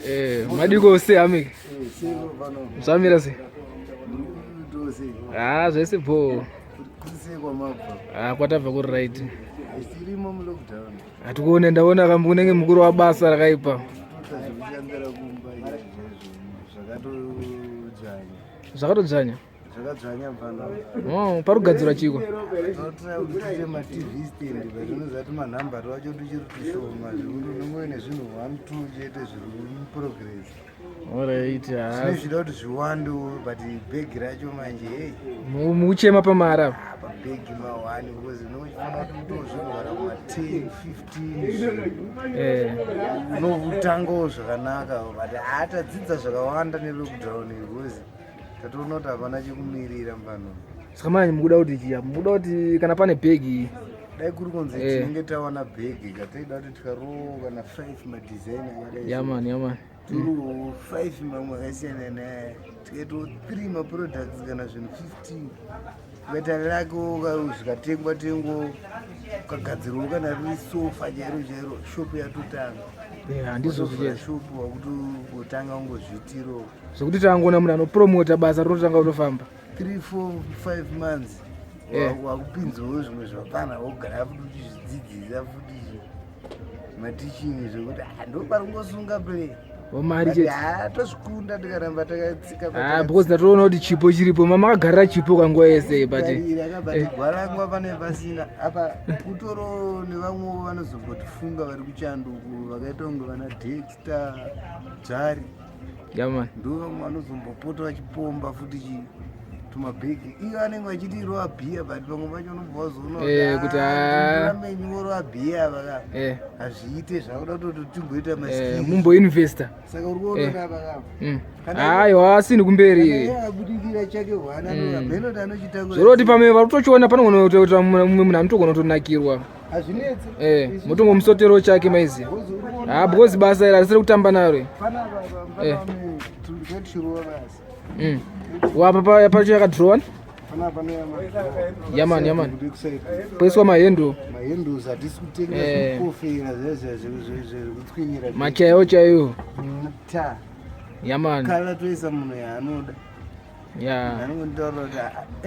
Eh, madiko sei amike zvamira sei? Ah, zvese bho. Ah, kwatabva kuri right. Hatikuone ndaona kambu kunenge mukuru wabasa rakaipa. Zvakatodzvanya. Zvakadzvanya mfana. Oh, parugadzirwa chiko? Tinotraya kuti tiite ma TV stand but unoziva kuti manhamba twacho tuchiri tushoma zvekuti unongove nezvinhu 1 2 chete zviri muprogress. Alright. Zvine zvida kuti zviwandewo but bhegi racho manje hey. Mukuchema pamari apa. Ah, pabhegi ma 1 because unenge uchifanira kuti utozvinhu kana kuma 10 15 Eh. unotangawo zvakanaka but hatadzidza zvakawanda nelockdown because tatoona kuti hapana chekumirira mfano. Saka manje mukuda kuti chiya, mukuda kuti kana pane bhegi dai kuri kunzi Eh. tinenge tawana bhegi kataida kuti tikarowo kana 5 madesign akadai yaman yaman torowo 5 mamwe akasiyana naye tikaitawo 3 maproducts kana zvinhu 15 ukaita lako zvikatengwa tengwa ukagadzirwawo kana riri sofa chairo chairo shopu yatotanga Yeah, ndizvozvo chete shopu wakuti kutanga ungozviitiro Zvekuti tangoona munhu anopromota basa rinotanga kutofamba. 3 4 5 months wakupinzawo zvimwe zvapana wogara futi uchizvidzidzisa futi mateaching zvekuti ah, ndo paringosunga play Mari chete. Ah, tozvikunda tikaramba takatsika. Ah, because ndatoona kuti chipo chiripo, mama akagarira chipo kanguva yese but but gwarangwa pane pasina apa kutoro nevamwewo vanozombotifunga vari kuchanduku vakaita kunge vana Dexter Dzvari. Yaman. Ndo vamwe vanozombopota vachipomba futi chi tumabhegi iyo anenge vachiti irova bhiya but vamwe vacho unobva wazoona kuti ah, menyu worova bhiya vaka hazviite zvakuda kutoti timboita maskills mumboinvesta. Saka uri kuona apa ka Aiwa asini kumberi abudikira chake hwana mheno kuti anochita zvoroti pamwe vari kutochiona panogona kutoita mumwe munhu anotogona kutonakirwa. Hazvinetsi. Motongomusotero chake maiziva. Ah, because basa iri harisiri kutamba naro. Panapa panapa basa. Wapa pacho yakadrowa. Panapa Yaman yaman. Poiswa mahendo. Mahendos hatisi kutenga zvekofera zvezve zvekutswinyira. Machaiwo chaiwo. Ta. Yaman. Kala toisa munhu yaanoda. Ya. Anongotaura kuti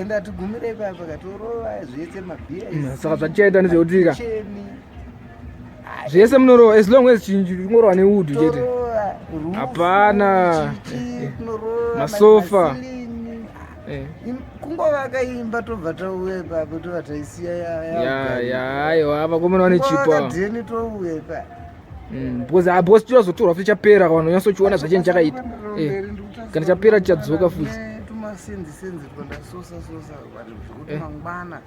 enda tigumire ipapa katorova zvese mabhiya. Saka zvatichaita ndezvekuti ka. Zvese munorova as long as chinhu chingorova newood chete. Hapana. Masofa. Kungovaka imba tobva tauya ipapo tobva taisiya. Ya ya aiwa vakomana vane chipo. Dheni touya ipapo. Because ah, because chichazotorwa futi chapera vanhu vanyatsochiona zvachinhu chakaita. Kana chapera chichadzoka futi. Tumasenzi senzi twandasosa sosa zvekuti mangwana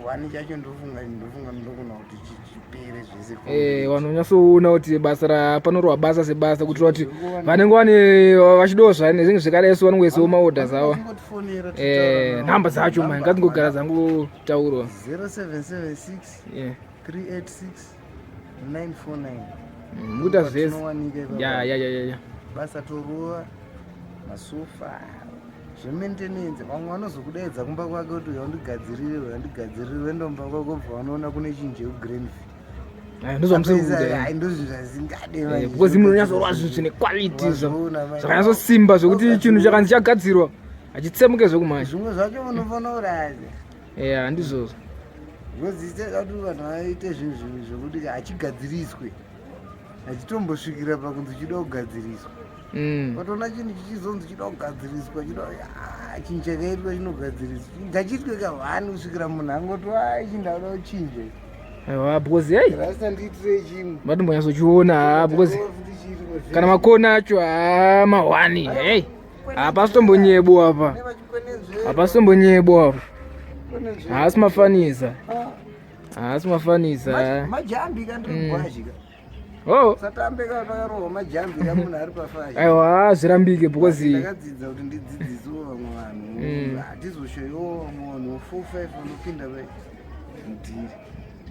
wani chacho ndofunga ndofunga ndokona kuti chipere zvese. Vanhu vanyatsoona kuti basa rapanorwa basa sebasa kuitira kuti vanenge vane vachidawo zvinenge zvakadai so vanongoisawo maorders avo. Nhamba dzacho mani ngadzingogara dzangotaurwa. 0776 386 949. Mukuita zvese. Ya ya ya ya. Basa torova masofa zvemaintenance vamwe vanozokudaidza kumba kwake kuti uya undigadzirire uya undigadzirire uenda kumba kwako bva vanoona kune chinhu chekugranville. Ndozvinhu zvazingade because munonyatsorwa zvinhu zvine quality zvakanyatsosimba zvekuti chinhu chakanzi chagadzirwa hachitsemuke zvekumhanya. Zvimwe zvacho unofanira kuraza. Ya ndizvozvo. Because kuti vanhu vaite zvinhu zvekuti hachigadziriswe hachitombosvikira pakunzi chida kugadziriswa. Watoona chinhu chichizonzi chida kugadziriswa chida chinhu chakaitwa chinogadziriswa ngachiitwe kahwani kusvikira munhu angoti ai chinhu ndakuda kuchinja. Aiwa because hey rasta ndiitirei chimwe vatombonyatsochiona ha because kana makona acho ha mahwani hey hapasitombonyebo apa hapasitombonyebo apa haasi mafanisa haasi mafanisa majambi kandiri Oh. Satambe kana pakarohwa majambi ka munhu ari pafashi. Aiwa zvirambike because ndakadzidza kuti ndidzidzisewo vamwe vanhu. Hatizoshoyiwo vamwe vanhu 4 5 vanopinda mudhiri.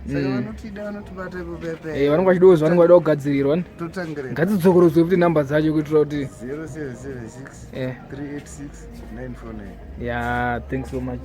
Saka vanotida vanotibata ipo pepe. Vanenge vachidawo zvavanenge vachida kugadzirirwa. Totangira. Ngadzidzokorodzwe futi namba dzacho kuitira kuti 0776 386 949. Yeah, thanks so much.